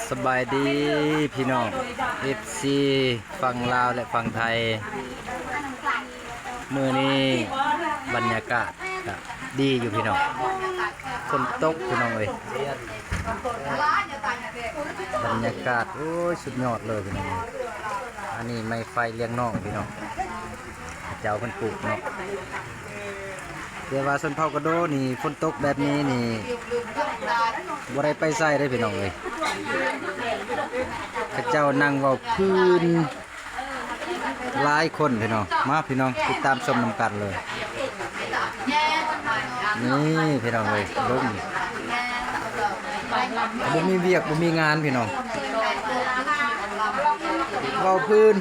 ສະບາຍດີພີ່ນ້ອງ ເອັຟຊີ ຝັ່ງລາວ ແລະ ຝັ່ງໄທ. ມື້ນີ້ບັນຍາກາດກະດີຢູ່ພີ່ນ້ອງ, ຝົນຕົກພີ່ນ້ອງເອີຍ. ບັນຍາກາດ ໂອ້ຍ ສຸດຍອດເລີຍພີ່ນ້ອງເອີຍ. ອັນນີ້ໄມ້ໄຟລ້ຽງນ້ອງພີ່ນ້ອງ, ເຈົ້າເພິ່ນປູກເນາະ. ແຕ່ວ່າຊົນເຜົ່າກະໂດນີ້ ຝົນຕົກແບບນີ້ນີ້ ບໍ່ໄດ້ໄປໃສເດ້ພີ່ນ້ອງເອີຍ. ເຂົາເຈົ້ານັ່ງເວົ້າພື້ນຫຼາຍຄົນພີ່ນ້ອງ. ມາພີ່ນ້ອງ ຕິດຕາມຊົມນຳກັນເລີຍ. ນີ້ພີ່ນ້ອງເອີຍ ລຸງ ບໍ່ມີວຽກບໍ່ມີງານພີ່ນ້ອງ, ເວົ້າພື້ນ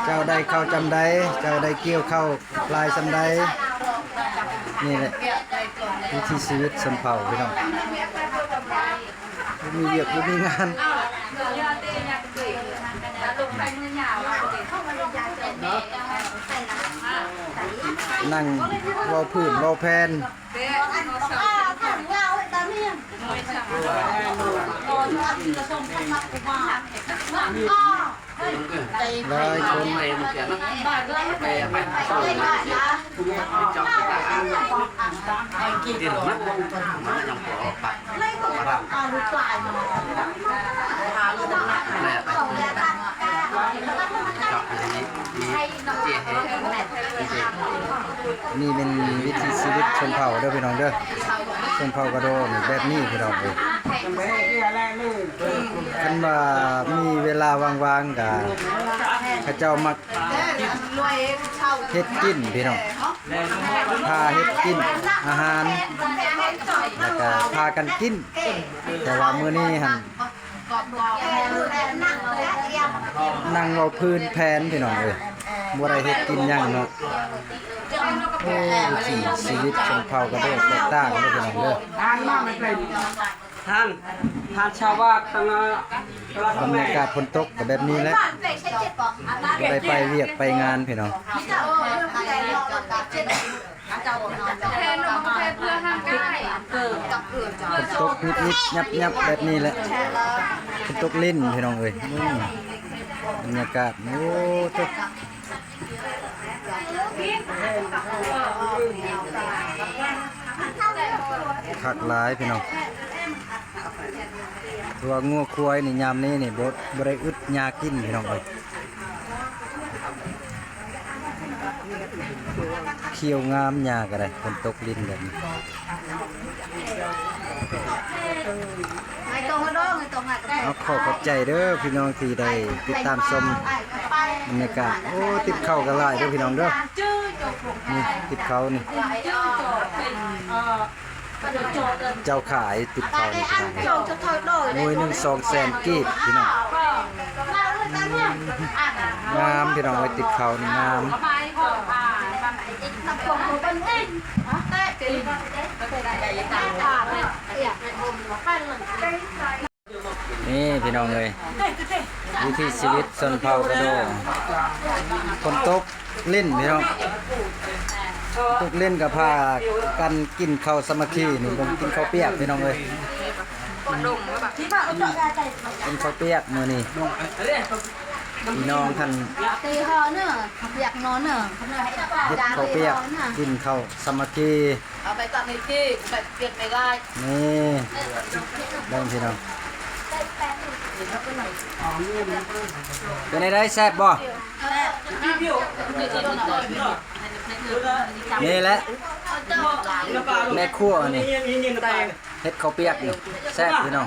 ເຈົ້າໄດ້ເຂົ້າຈຳໃດ, ເຈົ້າໄດ້ກ່ຽວເຂົ້າຫຼາຍສ່ຳໃດ. ນີ້ແຫຼະວິຖີຊີວິດຊົນເຜົ່າພີ່ນ້ອງ, ບໍ່ມີວຽກບໍ່ມີງານ, ນັ່ງເວົ້າພື້ນເວົ້າແຜ່ນ. ຫຼາຍຄົນ ນີ້ແມ່ນວິຖີຊີວິດຊົນເຜົ່າເດີພີ່ນ້ອງເດີ, ຊົນເຜົ່າກະໂດນີ້ແບບນີ້ພີ່ນ້ອງເອີຍ. ຄັນວ່າມີເວລາວ່າງໆ ກະເຂົາເຈົ້າມັກເຮັດກິນພີ່ນ້ອງ, ພາເຮັດກິນອາຫານ ແລ້ວກະພາກັນກິນ. ແຕ່ວ່າມື້ນີ້ຫັ້ນ ນັ່ງເວົ້າພື້ນແຜ່ນພີ່ນ້ອງເອີຍ, ບໍ່ໄດ້ເຮັດກິນຫຍັງເນາະ. ໂອ້ ວິຖີຊີວິດຊົນເຜົ່າກະໂດແຕກຕ່າງເດີພີ່ນ້ອງເດີ. ທ່ານ ທ່ານຊາວບ້ານທາງ ບັນຍາກາດຝົນຕົກກະແບບນີ້ແຫຼະ, ບໍ່ໄດ້ໄປວຽກໄປງານພີ່ນ້ອງ. ແພນມາແພນເພື່ອຮ່າງກາຍ ຝົນຕົກຫຍິບໆ ຫຍັບໆ ແບບນີ້ແຫຼະ, ຝົນຕົກລິນພີ່ນ້ອງເອີຍ. ເບິ່ງບັນຍາກາດ ໂອ້ ໂທ້ ຄັກຫຼາຍພີ່ນ້ອງ. ເພາະວ່າງົວຄວາຍນີ້ ຍາມນີ້ນີ້ ບໍ່ ບໍ່ໄດ້ອຶດຫຍ້າກິນພີ່ນ້ອງເອີຍ. ຂຽວງາມ ຫຍ້າກະໄດ້, ຝົນຕົກລິນແບບນີ້. ເອົາ ຂໍຂອບໃຈເດີພີ່ນ້ອງທີ່ໄດ້ຕິດຕາມຊົມບັນຍາກາດ. ໂອ້ ຕິບເຂົ້າກະຫຼາຍເດີພີ່ນ້ອງເດີ, ນີ້ຕິບເຂົ້ານີ້. ເຈົ້າຂາຍຕິບເຂົ້ານີ້ພີ່ນ້ອງ, ໜ່ວຍໜຶ່ງສອງແສນກີບພີ່ນ້ອງ. ງາມພີ່ນ້ອງເອີຍ, ຕິບເຂົ້ານີ້ງາມ. ນີ້ພີ່ນ້ອງເອີຍ, ວິຖີຊີວິດຊົນເຜົ່າກະໂດ. ຝົນຕົກ ຫຼິ້ນພີ່ນ້ອງ, ຕົກຫຼິ້ນກະພາກັນກິນເຂົ້າສາມັກຄີນີ້, ເບິ່ງ ກິນເຂົ້າປຽກພີ່ນ້ອງເອີຍ, ກິນເຂົ້າປຽກມື້ນີ້. ພີ່ນ້ອງຫັ້ນ ເຮັດເຂົ້າປຽກ ກິນເຂົ້າສາມັກຄີ. ເອົາໄປກ່ອນນີ້ ເອົາໄປປຽກໄປລາຍ. ນີ້ ເບິ່ງພີ່ນ້ອງ ເປັນໃດ ແຊບບໍ່? ແຊບ. ນີ້ແຫຼະ ແມ່ຄົວນີ້ ເຮັດເຂົ້າປຽກນີ້ ແຊບພີ່ນ້ອງ.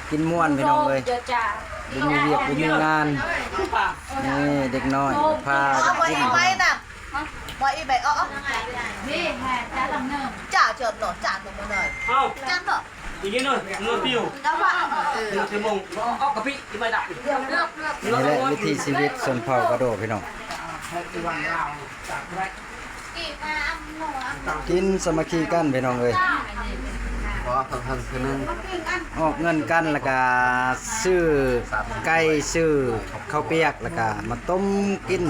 ກິນມ່ວນພີ່ນ້ອງເອີຍ, ບໍ່ມີວຽກບໍ່ມີງານ. ນີ້ເດັກນ້ອຍພາກັນກິນ. ນີ້ແຫຼະວິຖີຊີວິດຊົນເຜົ່າກະໂດພີ່ນ້ອງ. ກິນສາມັກຄີກັນພີ່ນ້ອງເອີຍ. ອອກເງິນກັນ ແລ້ວກະຊື້ໄກ່ ຊື້ເຂົ້າປຽກ ແລ້ວກະມາຕົ້ມກິນ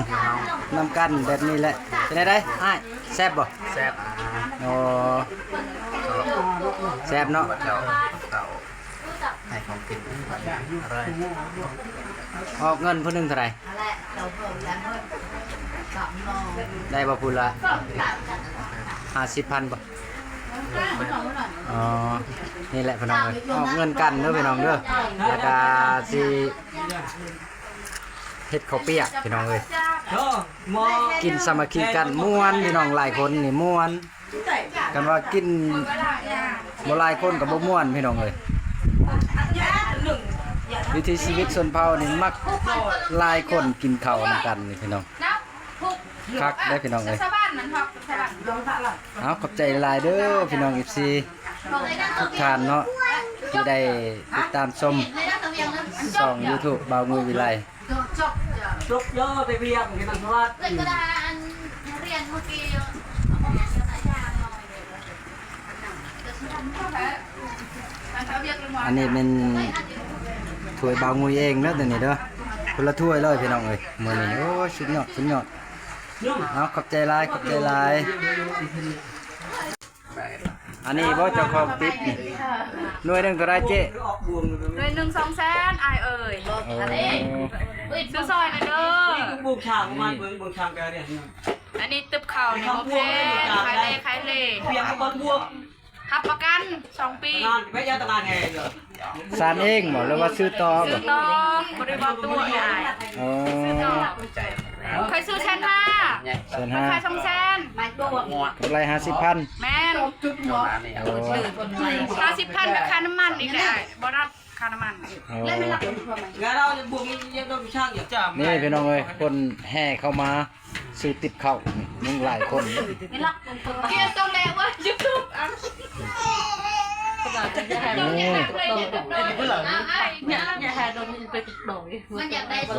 ນຳກັນແບບນີ້ແຫຼະ. ເປັນໃດອ້າຍ? ແຊບບໍ່? ແຊບ. ໂອ້ ແຊບເນາະ. ເຈົ້າ ເຈົ້າ ໃຫ້ຂອງກິນ ອະຮ່ອຍ. ອອກເງິນຜູ້ໜຶ່ງເທົ່າໃດ? ໄດ້ບໍ່ ຜູ້ລະຫ້າສິບພັນບໍ່? ອໍ ນີ້ແຫຼະພີ່ນ້ອງເອີຍ ອອກເງິນກັນເດີພີ່ນ້ອງເດີ. ແລ້ວກະຊິເຮັດເຂົ້າປຽກພີ່ນ້ອງເອີຍ ກິນສາມັກຄີກັນ ມ່ວນພີ່ນ້ອງ. ຫຼາຍຄົນນີ້ມ່ວນ ຄັນວ່າກິນບໍ່ຫຼາຍຄົນກໍບໍ່ມ່ວນພີ່ນ້ອງເອີຍ. ວິຖີຊີວິດຊົນເຜົ່ານີ້ມັກຫຼາຍຄົນກິນເຂົ້ານຳກັນນີ້ພີ່ນ້ອງ. ຄັກເດ້ພີ່ນ້ອງເອີຍ. ເອົາ ຂອບໃຈຫຼາຍເດີພີ່ນ້ອງ ເອັຟຊີ ທຸກທ່ານເນາະ ທີ່ໄດ້ຕິດຕາມຊົມຊ່ອງຢູທູບບ່າວງຸ້ຍວິໄລ. ຈົບເດີ ໄປວຽງ ເຫັນມັນສະຫວັດ. ອັນນີ້ແມ່ນຖ້ວຍບ່າວງຸ້ຍເອງເດີ ໂຕນີ້ເດີ ຄົນລະຖ້ວຍເລີຍພີ່ນ້ອງເອີຍ ມື້ນີ້. ໂອ້ຍ ສຸດຍອດ ສຸດຍອດ. ເອົາ ຂອບໃຈຫຼາຍ ຂອບໃຈຫຼາຍ. ອັນນີ້ບໍ່ເຈົ້າຂອງຕິບນີ້ ໜ່ວຍໜຶ່ງເທົ່າໃດເຈ້? ໜ່ວຍໜຶ່ງສອງແສນ ອ້າຍເອີຍ. ໂອ້ ຊື້ຊ່ອຍແດ່ເດີ. ອັນນີ້ຕຶບເຂົ້ານີ້ບໍ່ແພງ ຂາຍແດ່ ຂາຍແດ່ ຮັບປະກັນສອງປີ. ສານເອງບໍ່ ຫຼືວ່າຊື້ຕໍ່? ຊື້ຕໍ່ ບໍ່ໄດ້ບໍ່ຕົວອ້າຍ. ໂອ້ ຊື້ຕໍ່ ຂ້ອຍຊື້ແສນຫ້າ ແສນຫ້າ ຂາຍສອງແສນ ກຳໄລຫ້າສິບພັນ. ແມ່ນ. ໂອ້ ຫ້າສິບພັນ ຄ່ານ້ຳມັນອີກແຫຼະ ບໍ່ນັບຄ່ານ້ຳມັນ. ໂອ້ ນີ້ພີ່ນ້ອງເອີຍ ຄົນແຫ່ເຂົ້າມາຊື້ຕິບເຂົ້ານີ້ຍັງຫຼາຍຄົນ.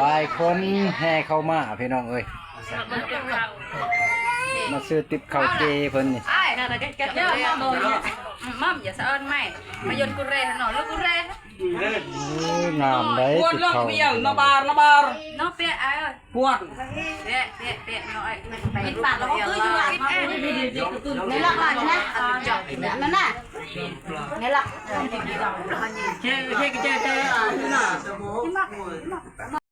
ຫຼາຍຄົນແຫ່ເຂົ້າມາພີ່ນ້ອງເອີຍ ມາຊື້ຕິບເຂົ້າເຈ້ເພິ່ນນີ້. ງາມໄດ໋ຕິບເຂົ້າ.